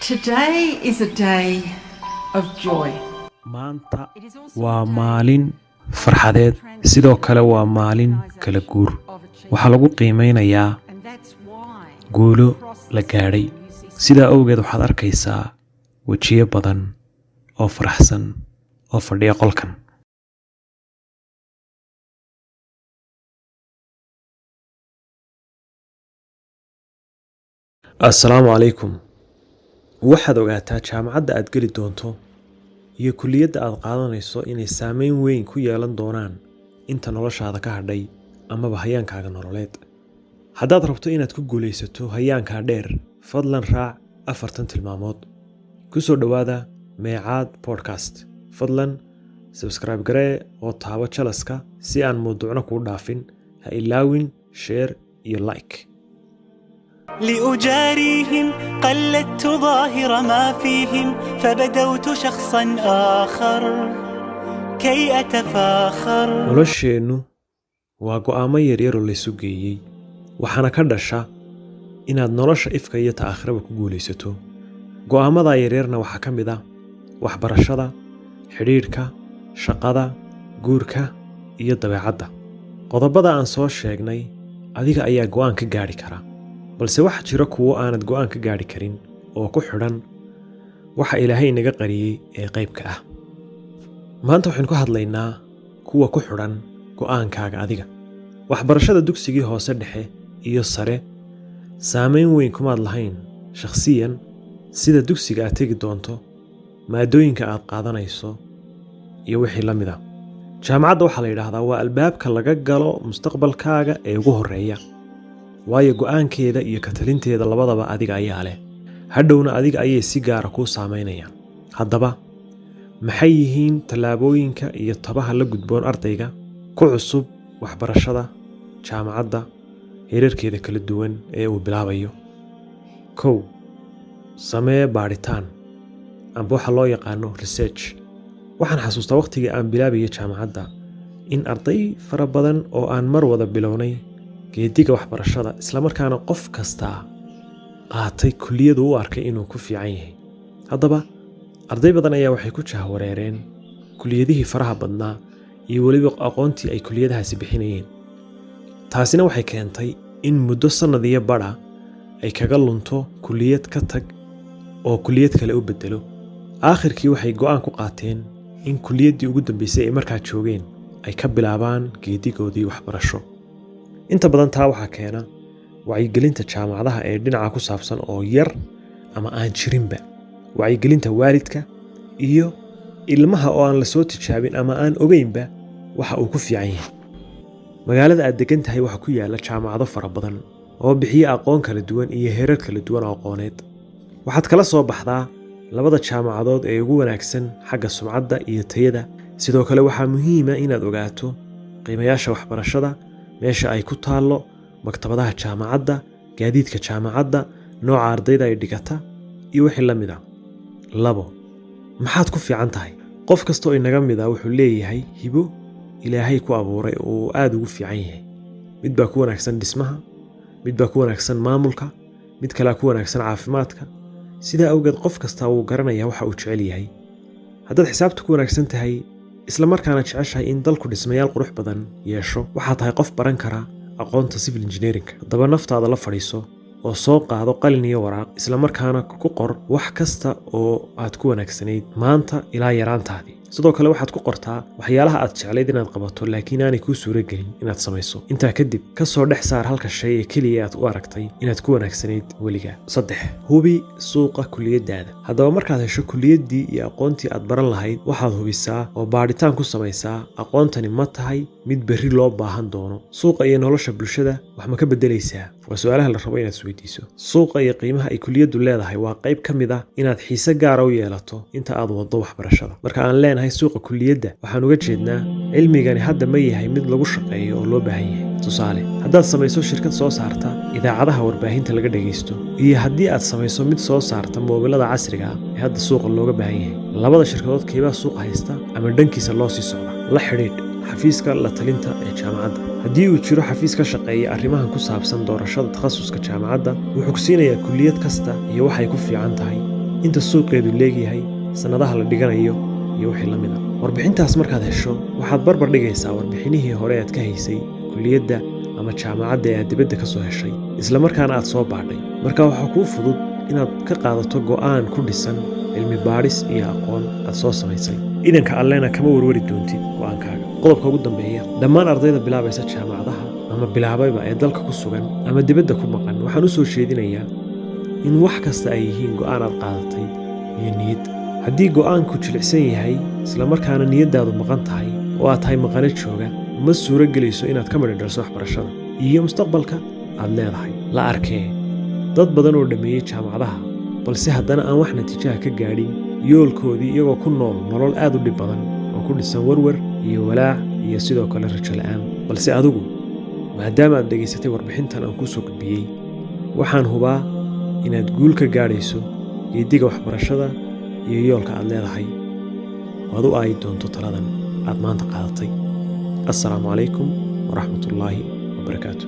Today is a day of joy. Maanta waa maalin farxadeed, sidoo kale waa maalin kala guur. Waxaa lagu qiimeynayaa guulo la gaadhay. Sidaa awgeed waxaad arkaysaa wejiyo badan oo faraxsan oo fadhiya qolkan. Assalaamu calaykum. Waxaad ogaataa jaamacadda aad geli doonto iyo kulliyadda aad qaadanayso inay saameyn weyn ku yeelan doonaan inta noloshaada ka hadhay amaba hayaankaaga nololeed. Haddaad rabto inaad ku guulaysato hayaankaa dheer, fadlan raac afartan tilmaamood. Ku soo dhowaada Meecaad Podcast. Fadlan subscribe garee oo taabo jalaska si aan mawduucna kuu dhaafin. Ha ilaawin share iyo like. لأجاريهم قلدت ظاهر ما فيهم، فبدوت شخصا آخر كي أتفاخر. Nolosheennu waa go'aamo yaryaroo laysu geeyey, waxaana ka dhasha inaad nolosha ifka iyo ta aakhiraba ku guulaysato. Go'aamadaa yaryarna waxaa ka mid ah waxbarashada, xidhiidhka, shaqada, guurka iyo dabeecadda. Qodobada aan soo sheegnay adiga ayaa go'aan ka gaadhi kara, balse waxaa jira kuwo aanad go'aan ka gaadhi karin oo ku xidhan waxa Ilaahay inaga qariyey ee qaybka ah. Maanta waxaynu ka hadlaynaa kuwa ku xidhan go'aankaaga adiga. Waxbarashada dugsigii hoose, dhexe iyo sare saameyn weyn kumaad lahayn shakhsiyan, sida dugsiga aad tegi doonto, maadooyinka aad qaadanayso iyo wixii la mid a. Jaamacadda waxaa la yidhaahdaa waa albaabka laga galo mustaqbalkaaga ee ugu horreeya, waayo go'aankeeda iyo ka talinteeda labadaba adiga ayaa leh, hadhowna adiga ayay si gaara kuu saameynayaan. Haddaba maxay yihiin tallaabooyinka iyo tabaha la gudboon ardayga ku cusub waxbarashada jaamacadda heerarkeeda kala duwan ee uu bilaabayo? 1, samee baadhitaan amba waxa loo yaqaano research. Waxaan xasuustaa wakhtigii aan bilaabayay jaamacadda in arday fara badan oo aan mar wada bilownay geediga waxbarashada, islamarkaana qof kastaa qaatay kulliyadu u arkay inuu ku fiican yahay. Haddaba arday badan ayaa waxay ku jahwareereen kulliyadihii faraha badnaa iyo weliba aqoontii ay kulliyadahaasi bixinayeen. Taasina waxay keentay in muddo sannad iyo badha ay kaga lunto kulliyad ka tag oo kulliyad kale u beddelo. Aakhirkii waxay go'aan ku qaateen in kulliyaddii ugu dambeysay ay markaa joogeen ay ka bilaabaan geedigoodii waxbarasho. Inta badan taa waxaa keena wacyigelinta jaamacadaha ee dhinaca ku saabsan oo yar ama aan jirinba, wacyigelinta waalidka iyo ilmaha oo aan la soo tijaabin ama aan ogeynba waxa uu ku fiican yahay. Magaalada aad degan tahay waxaa ku yaalla jaamacado fara badan oo bixiya aqoon kala duwan iyo heerar kala duwan oo aqooneed. Waxaad kala soo baxdaa labada jaamacadood ee ugu wanaagsan xagga sumcadda iyo tayada. Sidoo kale waxaa muhiima inaad ogaato qiimayaasha waxbarashada, meesha ay ku taallo, maktabadaha jaamacadda, gaadiidka jaamacadda, nooca ardayda ay dhigata iyo wixii la mid a. 2, maxaad ku fiican tahay? Qof kasta oo inaga mid ah wuxuu leeyahay hibo Ilaahay ku abuuray oo uu aada ugu fiican yahay. Mid baa ku wanaagsan dhismaha, mid baa ku wanaagsan maamulka, mid kalea ku wanaagsan caafimaadka. Sidaa awgeed qof kastaa wuu garanayaa waxa uu jecel yahay. Haddaad xisaabta ku wanaagsan tahay, isla markaana jeceshahay in dalku dhismayaal qurux badan yeesho, waxaa tahay qof baran kara aqoonta civil engineering. Haddaba naftaada la fadhiiso oo soo qaado qalin iyo waraaq, isla markaana ku qor wax kasta oo aad ku wanaagsanayd maanta ilaa yaraantaadii. Sidoo kale waxaad ku qortaa waxyaalaha aad jeclayd inaad qabato laakiin aanay kuu suuragelin inaad samayso. Intaa kadib ka soo dhex saar halka shay ee keliya aad u aragtay inaad ku wanaagsanayd weligaa. 3, hubi suuqa kuliyadaada. Haddaba markaad hesho kuliyaddii iyo aqoontii aad baran lahayd, waxaad hubisaa oo baadhitaan ku samaysaa aqoontani ma tahay mid berri loo baahan doono? Suuqa iyo nolosha bulshada wax ma ka beddelaysaa? Waa su-aalaha la rabo inaad isweydiiso. Suuqa iyo qiimaha ay kuliyaddu leedahay waa qayb ka mid ah inaad xiise gaara u yeelato inta aad waddo waxbarashada. Marka aan leenahay suuqa kuliyadda, waxaan uga jeednaa cilmigani hadda ma yahay mid lagu shaqeeyo oo loo baahan yahay? Tusaale, haddaad samayso shirkad soo saarta idaacadaha warbaahinta laga dhagaysto iyo haddii aad samayso mid soo saarta moobilada casriga ah ee hadda suuqa looga baahan yahay, labada shirkadood keebaa suuq haysta ama dhankiisa loo sii socda? La xidhiidh xafiiska la talinta ee jaamacadda. Haddii uu jiro xafiis ka shaqeeya arrimahan ku saabsan doorashada takhasuska jaamacadda, wuxuu ku siinayaa kulliyad kasta iyo waxay ku fiican tahay. Inta suuqeedu leegyahay, sannadaha la dhiganayo iyo wixii la mid a. Warbixintaas markaad hesho, waxaad barbar dhigaysaa warbixinihii hore aad ka haysay kulliyadda ama jaamacadda ee aad dibadda ka soo heshay, isla markaana aad soo baadhay. Marka waxaa kuu fudud inaad ka qaadato go'aan ku dhisan cilmi baadhis iyo aqoon aad soo samaysay. Idanka Allena kama warwari doontid go'aankaaga. Qodobka ugu dambeeya, dhammaan ardayda bilaabaysa jaamacadaha ama bilaabayba ee dalka ku sugan ama dibadda ku maqan, waxaan u soo jeedinayaa in wax kasta ay yihiin go'aan aad qaadatay iyo niyad. Haddii go'aanku jilicsan yahay, isla markaana niyaddaadu maqan tahay oo aad tahay maqano jooga, ma suuro gelayso inaad ka midho dhaliso waxbarashada iyo mustaqbalka aad leedahay. La arkee dad badan oo dhammeeyey jaamacadaha, balse haddana aan wax natiijaha ka gaadhin yoolkoodii, iyagoo ku nool nolol aad u dhib badan oo ku dhisan warwar iyo walaac iyo sidoo kale rajo la'aan. Balse adigu, maadaama aad dhegaysatay warbixintan aan kuu soo gudbiyey, waxaan hubaa inaad guul ka gaadhayso geeddiga waxbarashada iyo yoolka aad leedahay, oo aad u aayi doonto taladan aad maanta qaadatay. Assalaamu calaykum waraxmatullaahi wabarakaatu.